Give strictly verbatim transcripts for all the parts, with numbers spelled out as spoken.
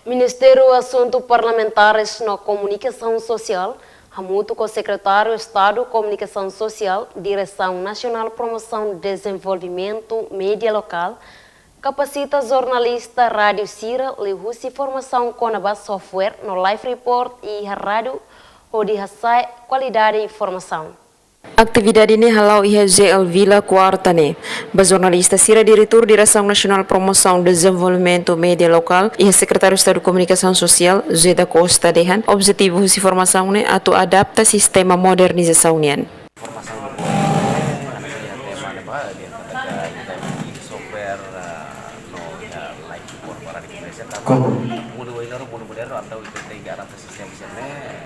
Ministériu Asuntu Parlamentares no Komunikasaun Sosiál, hamutuk ho Sekretáriu Estadu Komunikasaun Sosiál, Diresaun Nasionál Promosaun Dezenvolvimentu Média Lokál, kapasita jornalista rádiu sira liuhusi formasaun kona-ba software no live report iha rádiu hodi hasa'e kualidade informasaun. Atividade ne'e hala'o iha J L Villa, kuarta ne'e. Ba jornalista sira, Diretór Diresaun Nasionál Promosaun Dezenvolvimentu Média Lokál iha Sekretáriu Estadu Komunikasaun Sosiál, José da Costa dehan, objetivu husi formasaun ne'e atu adapta sistema modernizasaun nian. Formasaun ne'e, eh, anak iha tema ne'ebá, dia kata tema di software, eh, no, ya, live report para di Indonesia, tapi mundu wainhira, mundu modernu, entaun ita tenke adapta sistema sira-ne'e,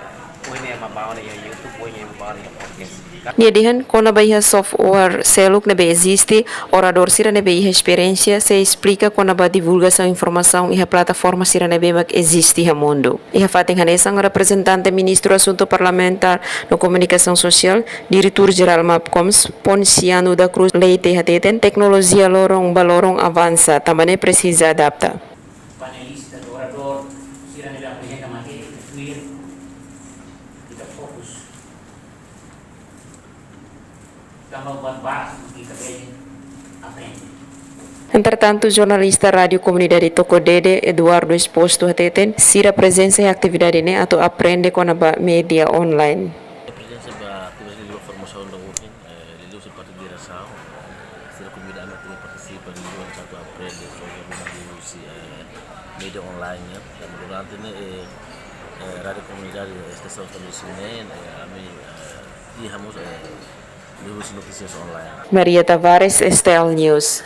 ohin ne'e ema bá ona iha YouTube, ohin ne'e ema bá ona iha podcast. Nia dehan kona-ba iha software seluk ne'ebé eziste, oradór sira ne'ebé iha esperiénsia sei esplika kona-ba divulgasaun informasaun iha plataforma sira ne'ebé mak eziste iha mundu. Iha fatin hanesan, reprezentante Ministru Asuntu Parlamentár no Komunikasaun Sosiál, Diretór Jerál Mapcoms, Ponciano da Cruz Leite hateten, teknolojia loron ba loron avansa, tanba ne'e presiza adapta. Panelista, oradór sira ne'ebé aprezenta matéria, tuir, ita fokus. Tanba buat barak ita bele aprende. Entretantu, jornalista Rádiu Komunidade Toko Dede, Eduardo Exposto hateten, sira prezensa iha atividade ne'e atu aprende kona-ba média online. Prezensa ba atividade de formasaun da ohin, eh, liuhusi parte diresaun, sira konvida ami atu partisipa, liuhusi atu aprende, so, liuhusi, eh, média online, ya. Dan durante ne'e, eh, eh, Rádiu Komunidade, estasaun transmisaun ne'e, eh, ami, eh, iha mós, eh, liuhusi notísias online. Maria Tavares, S T L News.